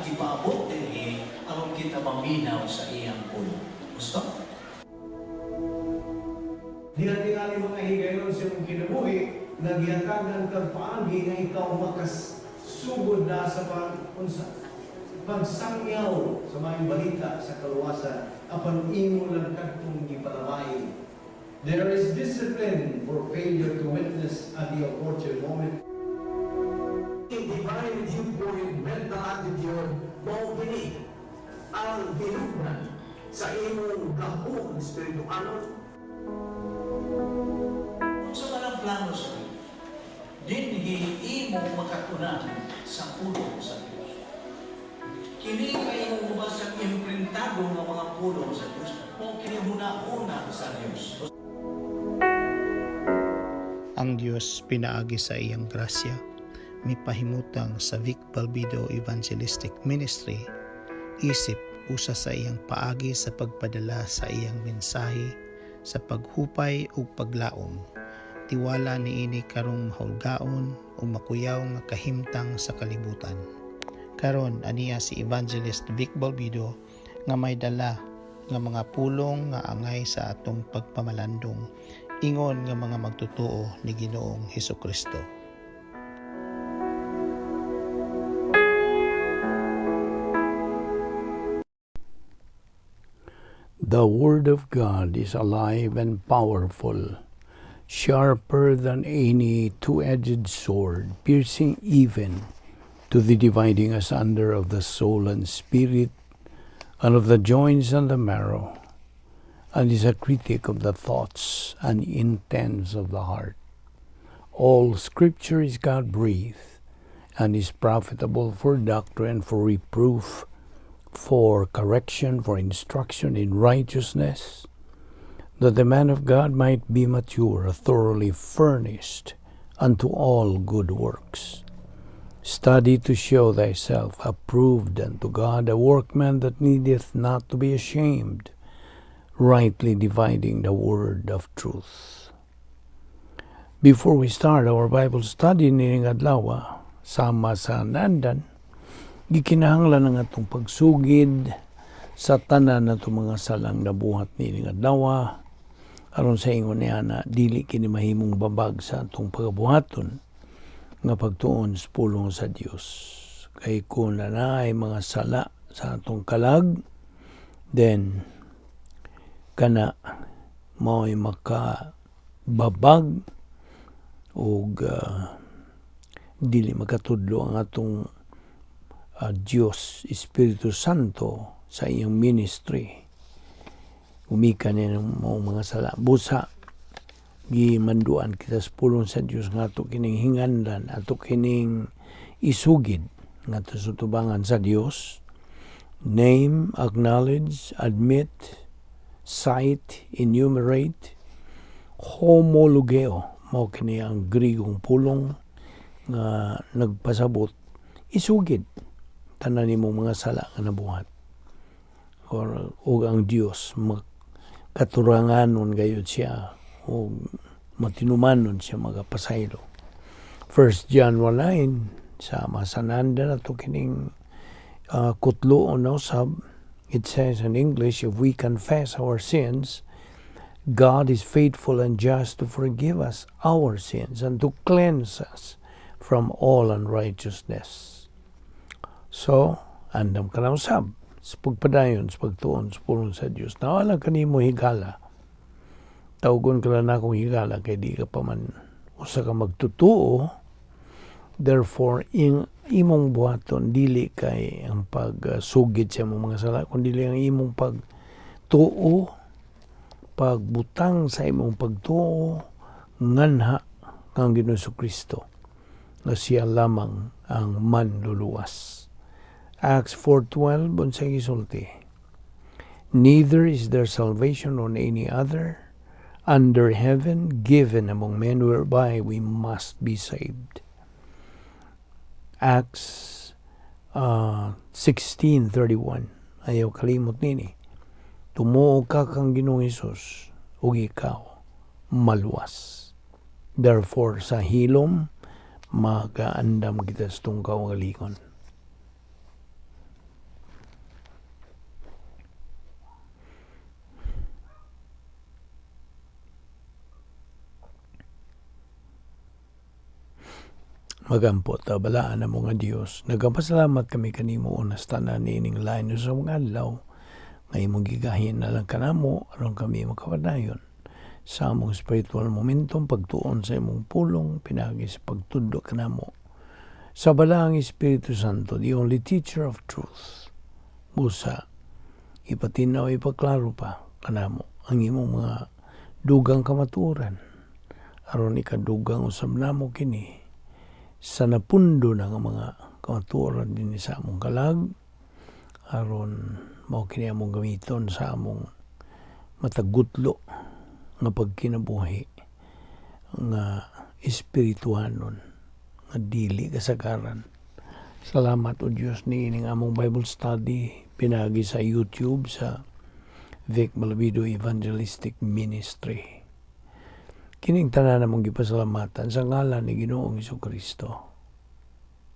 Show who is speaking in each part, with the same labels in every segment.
Speaker 1: gipaabot dinhi aron kita maminaw sa iyang pulong. Gusto?
Speaker 2: Diha tingali mga higayon sa imong kinabuhi nga gihatagan kag paagi nga ikaw makasugod na sa pag unsa pagsangyaw sa maayong balita sa kaluwasan apan imo lang kadtong gipalamay. There is discipline for failure to witness at the opportune moment.
Speaker 3: Divine viewpoint, mental attitude, mao kini ang hinugnan sa imong gahom espiritualon.
Speaker 1: Unsa man ang plano sa Dios, dinhi imo makatunan sa pulong sa Dios. Kini kay imong mabasang imprintado nga mga pulong sa Dios, mao kini huna-huna sa Dios.
Speaker 4: Ang Dios pinaagi sa iyang grasya mipahimutang sa Vic Balbido Evangelistic Ministry isip usa sa iyang paagi sa pagpadala sa iyang mensahe sa paghupay ug paglaom. Tiwala niini karong mahulgaon ug makuyaw nga kahimtang sa kalibutan. Karon aniya si Evangelist Vic Balbido nga may dala nga mga pulong nga angay sa atong pagpamalandong ingon nga mga magtotoo ni Ginoong Hesukristo.
Speaker 5: The Word of God is alive and powerful, sharper than any two-edged sword, piercing even to the dividing asunder of the soul and spirit, and of the joints and the marrow, and is a critic of the thoughts and intents of the heart. All Scripture is God-breathed, and is profitable for doctrine, for reproof, for correction, for instruction in righteousness, that the man of God might be mature, thoroughly furnished unto all good works. Study to show thyself approved unto God, a workman that needeth not to be ashamed, rightly dividing the word of truth. Before we start our Bible study nining adlaw, sama sa nandan, gikinahanglan ang atong pagsugid sa tanan natong mga salang nabuhat nining adlaw, aron sa ingon niya na dili kini mahimong babag sa atong pagabuhaton nga pagtuon sa pulong sa Dios. Kay kung naay mga sala sa atong kalag, then kana mao'y makababag ug dili makatudlo ang atong Dios Espiritu Santo sa iyang ministry. Umika ni ng mga sala. Busa gimanduan kita sa pulong sa Dios nga ato kining hinganlan, ato kining isugid ngadto sa tubangan sa Dios. Name, acknowledge, admit, cite, enumerate, homologeo, mao kini ang Grigong pulong nga nagpasabot isugid tanan nimong mga sala nga nabuhat. Or ug ang Dios makaturanganon gayud siya ug matinumanon siya magapasaylo. 1 John 1:9, sa masananda na to kining kutloon na usab, it says in English, "If we confess our sins, God is faithful and just to forgive us our sins and to cleanse us from all unrighteousness." So, andam ka na usab sa pagpadayon, sa pagtuon, sa pulong sa Diyos. Nawala ka nimo higala. Tawgon ka lang akong higala kay di ka pa man usa ka magtutuo. Therefore, imong buhaton dili kay ang pagsugid sa imong mga sala, kundi ang imong pagtuo, pagbutang sa imong pagtuo nganha kang Ginoong Kristo nga siya lamang ang manluluwas. Acts 4:12, unsay gisulti? "Neither is there salvation on any other under heaven given among men whereby we must be saved." Acts 16:31. Ayaw kalimot nini. Tumuo ka kang Ginoong Hesus ug ikaw maluwas. Therefore, sa hilom, magaandam kita sa itong kaugalingon. Magampo ta, balaan namo nga Dios. Nagapasalamat kami kanimo una sa tanan niining lain sa mga adlaw nga imong gigahin na lang kanamo aron kami makapadayon sa among spiritual momentum, pagtuon sa imong pulong pinaagi sa pagtudlo kanamo sa Balaang Espiritu Santo, the only teacher of truth. Busa ipatinaw, ipaklaro pa kanamo ang imong mga dugang kamatuoran aron ikadugang usab namo kini sa napundo na nga mga kamatuoran dinhi sa among kalag, aron mao kini among gamiton sa among matagutlo nga pagkinabuhi nga espirituhanon nga dili kasagaran. Salamat, O Dios, niining among Bible study pinaagi sa YouTube sa Vic Malabido Evangelistic Ministry. Kining tanan namong gipasalamatan sa ngalan ni Ginoong Kristo.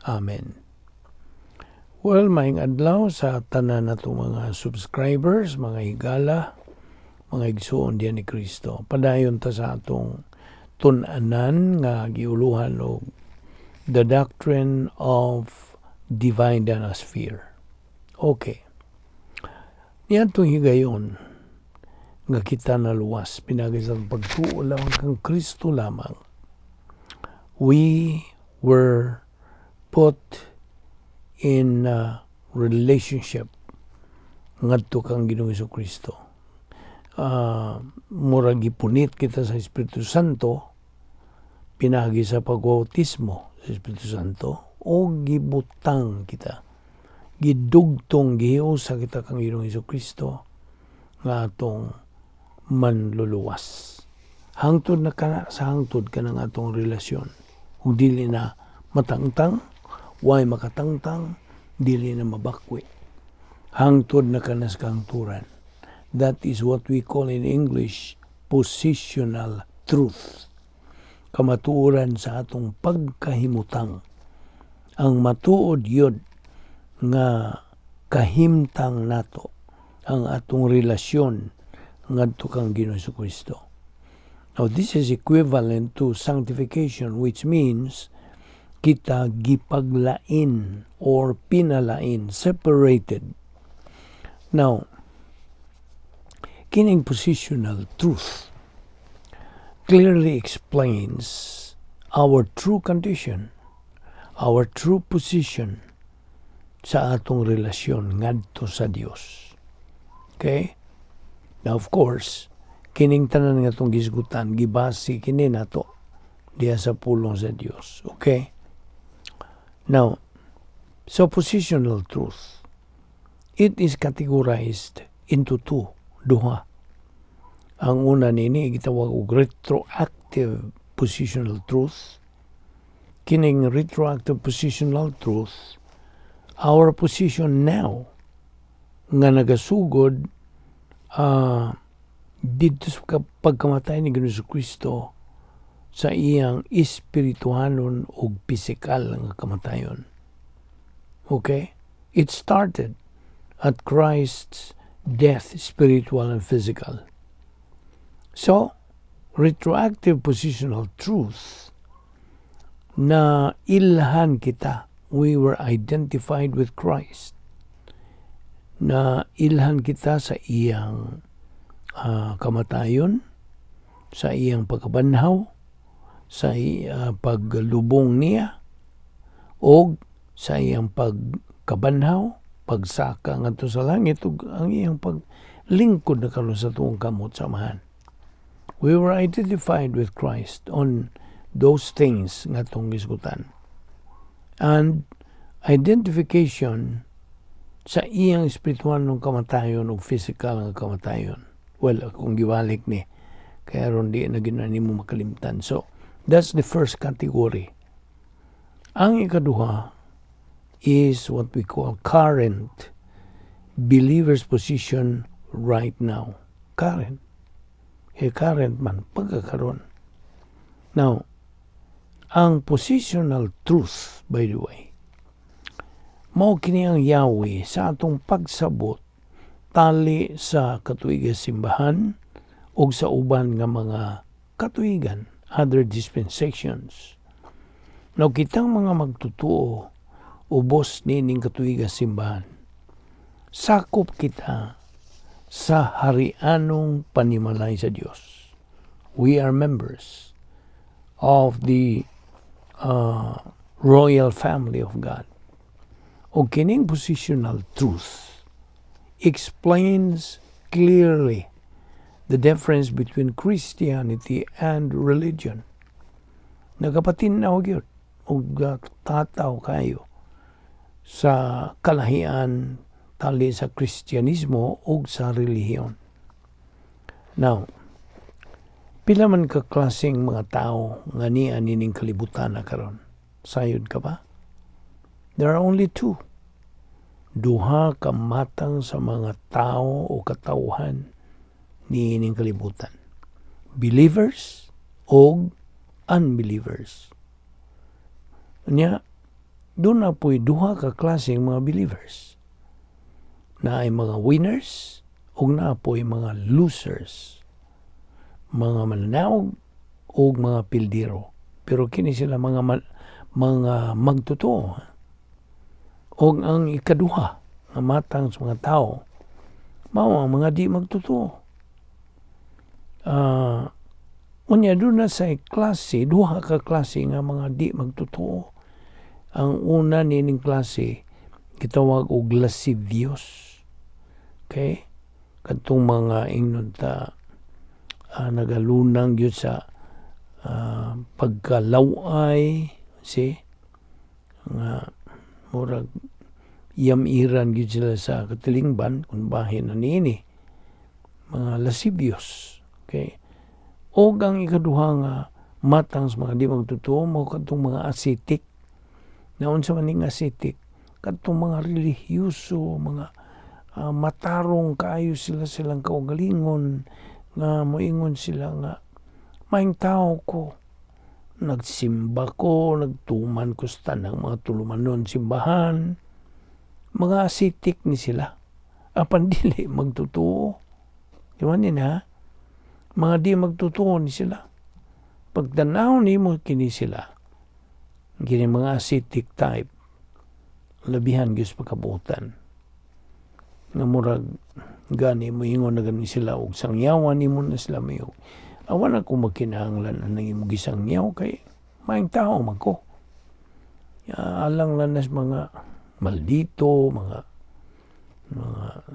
Speaker 5: Amen. Well, maayong adlaw sa tanan natong mga subscribers, mga higala, mga igsuon diyan ni Kristo. Padayon ta sa atong tun-anan nga giuluhan og The Doctrine of Divine Danasphere. Okay. Niadtong higayon nga kita naluwas pinaagi sa pagtuo lamang kang Kristo lamang. We were put in a relationship ngadto kang Ginoong Kristo. Murag gipunit kita sa Espiritu Santo pinaagi sa pagbautismo sa Espiritu Santo o gibutang kita, gidugtong, gihiusa kita kang Ginoong Kristo nga atong manluluwas. Hangtod na kana sa hangtod kanang atong relasyon. Kung dili na matangtang, way makatangtang, dili na mabakwi. Hangtod na kana sa kahangturan. That is what we call in English positional truth. Kamatuoran sa atong pagkahimutang. Ang matuod yun nga kahimtang nato ang atong relasyon ngadto kang Ginoong Kristo. Now, this is equivalent to sanctification, which means kita gipaglain or pinalain, separated. Now, kining positional truth clearly explains our true condition, our true position sa atong relasyon ngadto sa Dios. Okay? Now, of course, kining tanan nga atong gisgutan, gibase kini nato diha sa pulong sa Dios. Okay? Now, so positional truth, it is categorized into two, duha. Ang una nini gitawag og retroactive positional truth. Kining retroactive positional truth, our position now nga nagasugod didto sa pagkamatay ni Ginoong Kristo sa iyang espirituhanon ug pisikal nga kamatayon. Okay? It started at Christ's death, spiritual and physical. So, retroactive positional truth na ilhan kita, we were identified with Christ, na ilhan kita sa iyang kamatayon, sa iyang pagkabanhaw, sa paglubong niya, o sa iyang pagkabanhaw, pagsaka ngadto sa langit ug ang iyang paglingkod na karon sa tuong kamot sa Amahan. We were identified with Christ on those things nga atong gisgutan. And identification sa iyang espiritual ng kamatayon ug physical nga kamatayon. Well, kung gibalik ni, kaya ron di na ginani mo makalimtan. So, that's the first category. Ang ikaduha is what we call current believer's position right now. Current. Eh, current man, pagkakaroon. Now, ang positional truth, by the way, mao kini ang yawi sa atong pagsabot tali sa katuigan simbahan o sa uban nga mga katuigan, other dispensations. Now, kitang mga magtutuo, ubos niining katuiga simbahan, sakop kita sa harianong panimalay sa Dios. We are members of the royal family of God. O kining positional truth explains clearly the difference between Christianity and religion. Nagapatinaw gyud og tataw kayo sa kalahian tali sa Kristyanismo ug sa relihiyon. Now, pila man ka klaseng mga tao nga niya nining kalibutan na karon? Sayod ka ba? There are only two. Duha ka matang sa mga tao o katawhan niining kalibutan. Believers o unbelievers. Nya, doon na po'y duha ka klaseng mga believers. Naay mga winners o naa po'y mga losers. Mga mananaog o mga pildiro. Pero kini sila mga mga magtotoo. O ang ikaduha nga matang sa mga tao, mao ang mga di magtotoo. Unya doon na sa klase, duha ka klase nga mga di magtotoo. Ang una nining klase gitawag og lascivious. Okay? Kadtong mga ingnon ta nagalunang gyud sa pagkalaway, see, nga murag yamiran gyud sila sa katilingban kung bahin na niini mga lascivious. Okay? O ang ikaduha nga matang sa mga di magtotoo mo kadtong mga ascetic. Naunsa man ning ascetic? Kadtong mga relihiyoso, mga matarong kaayo sila silang kaugalingon, nga moingon sila nga maayong tao ko, nagsimba ko, nagtuman ko sa tanang mga tulumanon simbahan. Mga ascetic ni sila apan dili magtotoo. Di ba ni na? Mga di magtotoo ni sila. Pagtanaw nimo kini sila, kini mga ascetic type, labihan gyud sa pagkabuotan. Nga murag gani moingon na gani sila og sangyawan nimo na sila mayo. Awan ako magkinahanglan anang imong gisangyaw kay maayong tao man ko. Alang lang nas mga maldito, mga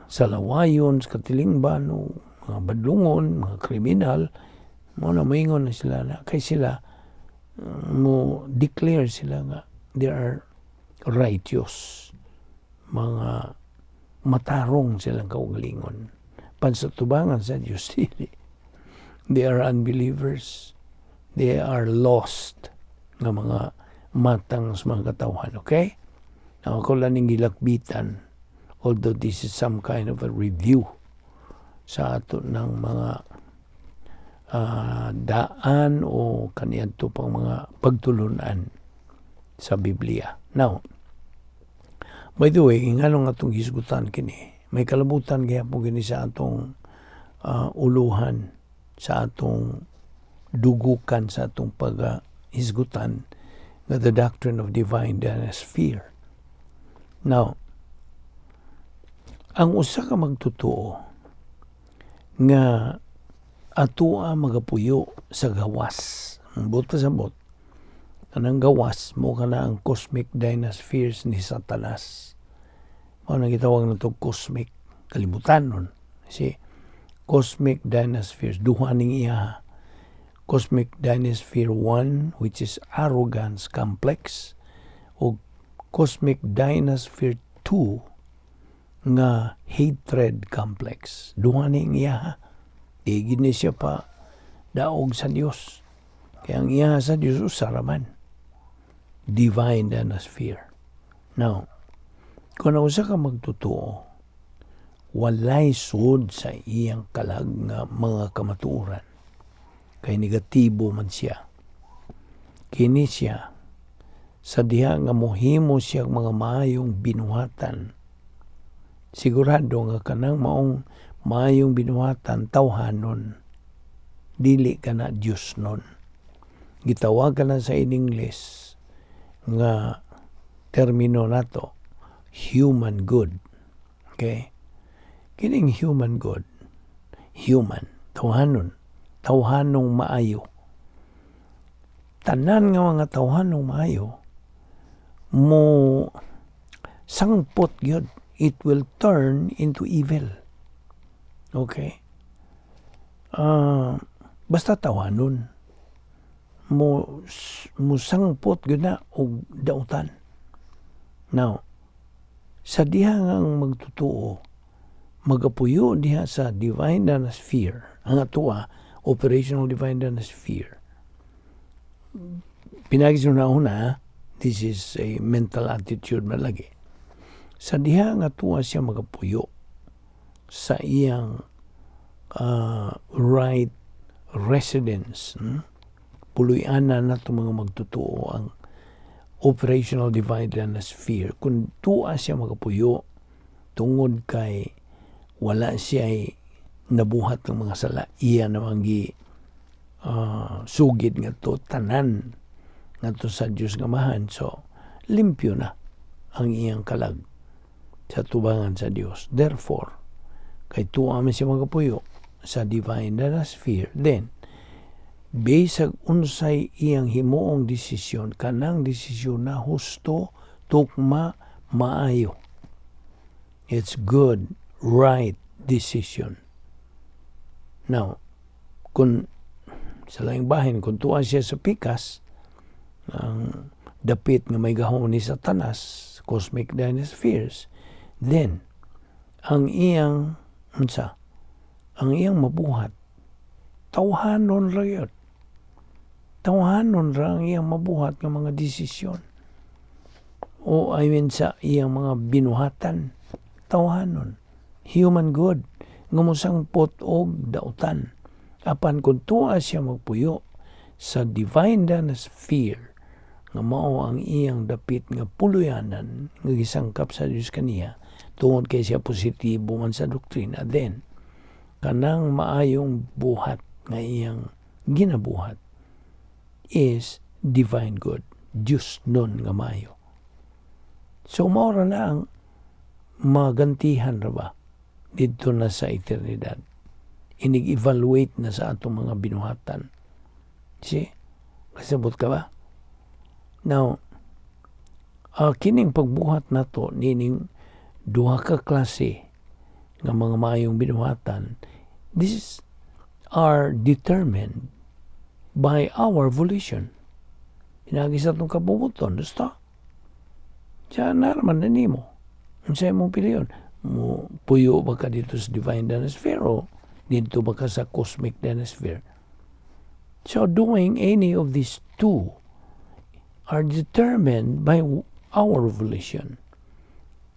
Speaker 5: salawayon sa katilingban o mga badlungon, mga kriminal, mo na moingon na sila na kay sila mo declare sila nga they are righteous, mga matarong silang kaugalingon. Pan sa tubangan sa Diyos, dili. They are unbelievers. They are lost nga mga matang sa mga katawhan. Okay? Now, ako lang ning gilakbitan, although this is some kind of a review sa ato ng mga daan o kaniadto pang mga pagtulunan sa Biblia. Now, by the way, nganong atong hisgutan kini, may kalabutan gihapon kini sa atong uluhan, sa atong dugukan, sa atong paghisgutan nga the doctrine of divine sphere. Now, ang usa ka magtotoo nga atoa magapuyo sa gawas. Ang buot pasabot, kanang gawas mo kana ang cosmic dynaspheres ni Satanas. Mao nang gitawag nato cosmic kalibutan nun. See? Cosmic dynaspheres, duha ning iya. Cosmic Dynasphere 1, which is arrogance complex, o Cosmic Dynasphere 2 nga hatred complex. Duha ning iya. Di gid ni siya pa daog sa Dios. Kaya ang iya sa Dios usa ra man. Divine dynasphere. Now, kung usa ka magtotoo, walay sud sa iyang kalag nga mga kamatuoran. Kay negatibo man siya. Kini siya, sa diha nga mohimo siya mga maayong binuhatan. Sigurado nga kanang maong maayong binuhatan, tawhanon. Dili ka na Diyos nun. Gitawag ka na sa in English, Nga termino nato, human good. Okay? Kining human good, human, tawhanon, tawhanong maayo. Tanan nga mga tawhanong maayo, mo sangpot gyud, it will turn into evil. Okay? Basta tawhanon mo musangpot gyud na og dautan. Now, sa diha nga ang magtutuo magapuyo diha sa divine sphere, ang atoa operational divine sphere. Pinagi sa una, this is a mental attitude man lagi. Sa diha nga tuwa siya magapuyo sa iyang right residence, Puluy-anan na mga magtutuo ang operational divine sphere. Kung tuwa siya magapuyo tungod kay wala siya ay nabuhat ng mga sala, iya namang gi sugid ngadto tanan ngadto sa Dios nga Amahan, so limpyo na ang iyang kalag sa tubangan sa Dios. Therefore, kay tuwa man siya magapuyo sa divine sphere, then bisag unsay iyang himuong desisyon, kanang desisyon na husto, tukma, maayo. It's good, right decision. Now, kung sa laing bahin, kung tuwa siya sa pikas, ang dapit nga may gahom ni Satanas, cosmic spheres, then ang iyang unsa, ang iyang mabuhat, tawhanon ra gyud. Tawhanon ra ang iyang mabuhat nga mga desisyon. O I mean, sa iyang mga binuhatan, tawhanon, human good nga mosangpot og dautan. Apan kung tuwa siya magpuyo sa divine sphere nga mao ang iyang dapit nga puluyanan nga gisangkap sa Dios kaniya tungod kay siya positibo man sa doktrina, then kanang maayong buhat nga iyang ginabuhat is divine good, Diyos nun nga maayo. So mao ra na ang magantihan ra ba didto na sa eternidad, inig-evaluate na sa atong mga binuhatan. See? Kasabot ka ba? Now, kining pagbuhat nato nining duha ka klase nga mga maayong binuhatan, these are determined by our volition. Pinaagi sa atong kabubut-on, basta. Siya naraman na nimo. Unsa imong piliyon? Mo puyo ba ka didto sa divine sphere o didto ba ka sa cosmic sphere? So doing any of these two are determined by our volition.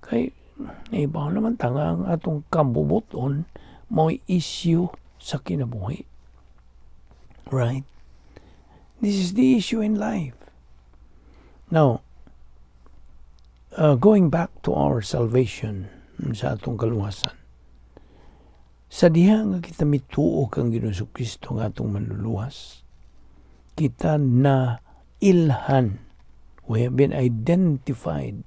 Speaker 5: Kay naibaw naman ta nga ang atong kabubuton mo'y issue sa kinabuhi. Right? This is the issue in life. Now, going back to our salvation, sa atong kaluwasan. Sa diha nga kita mituo kang Ginoong Kristo nga atong manluluwas, kita na ilhan, we have been identified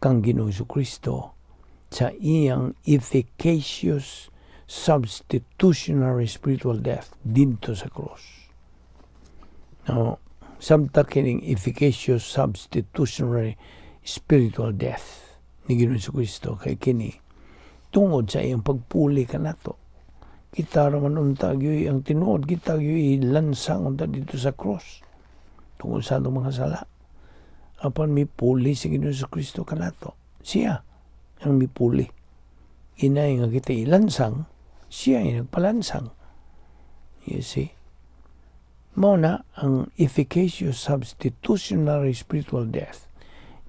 Speaker 5: kang Ginoong Kristo sa iyang efficacious substitutionary spiritual death didto sa cross. Now, samta kining efficacious substitutionary spiritual death ni Ginoong Kristo kay kini tungod sa iyang pagpuli kanato. Kita ra man unta gyud ang tinuod, kita gyud lansang unta didto sa cross tungod sa atong mga sala. Apan mipuli si Ginoong Kristo kanato. Siya ang mipuli. Inay nga kita ilansang, siya ay nagpalansang. You see? Mao na ang efficacious substitutionary spiritual death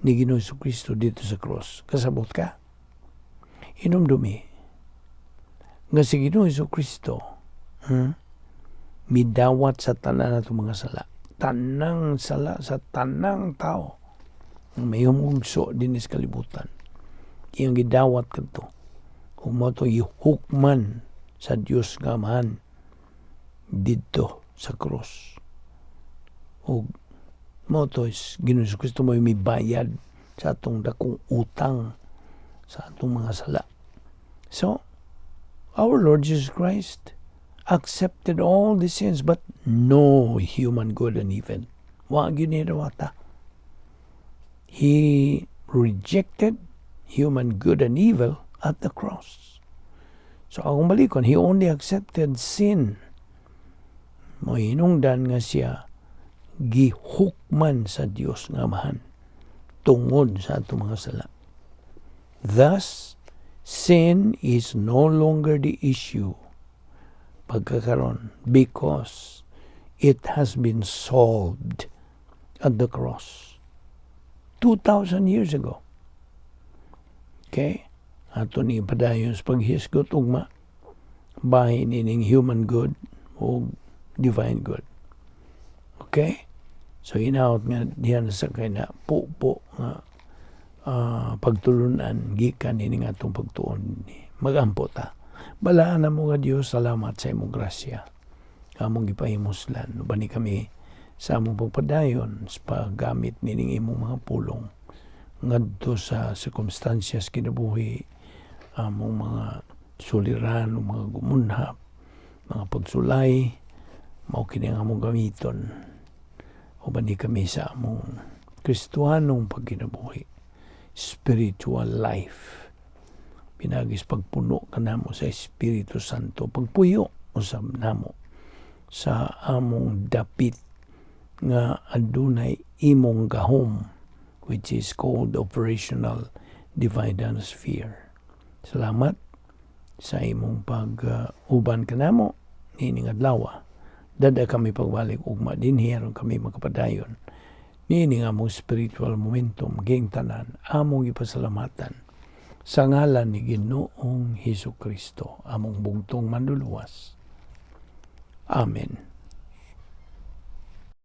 Speaker 5: ni Ginoong Kristo didto sa cross. Kasabot ka? Hinumdumi nga si Ginoong Kristo, midawat sa tanan natong mga sala. Tanang sala sa tanang tao may humugso dinhi sa kalibutan. Iyang gidawat kadto. Kung mao to hukman sa Dios nga Amahan didto sa cross. Ug Mao to is Ginoong Kristo mo mibayad sa atong dakong utang sa atong mga sala. So, our Lord Jesus Christ accepted all the sins but no human good and evil. Wa gyud ni dawata. He rejected human good and evil at the cross. So akong balikon, he only accepted sin. Mo hinungdan nga siya gihukman sa Dios nga Amahan tungod sa atong mga sala. Thus, sin is no longer the issue pagkakaron because it has been solved at the cross 2,000 years ago. Okay? Ato ni padayon sa paghisgot ugma bahin ining human good o divine good. Okay? So hinaot nga diyan sa kay na pupo nga pagtulunan gikan ini nga atong pagtuon ni. Magampo ta. Balaan na mo nga Dios, salamat sa imong grasya. Among gipahimuslan ubani kami sa among pagpadayon sa paggamit nining imong mga pulong ngadto sa circumstances kinabuhi, among mga suliran o mga gumunhap, mga pagsulay, mao kini ang among gamiton. Uban ni kami sa among Kristohanong pagkinabuhi, spiritual life. Pinaagi sa pagpuno kanamo sa Espiritu Santo, pagpuyo usab namo sa among dapit nga adunay imong gahom, which is called operational divine sphere. Salamat sa imong pag-uban kanamo niining adlaw. Dada kami pagbalik ugma dinhi aron kami makapadayon niini nga among spiritual momentum. Ging tanan among ipasalamatan sa ngalan ni Ginoong Hesus Kristo, among bugtong Manluluwas. Amen.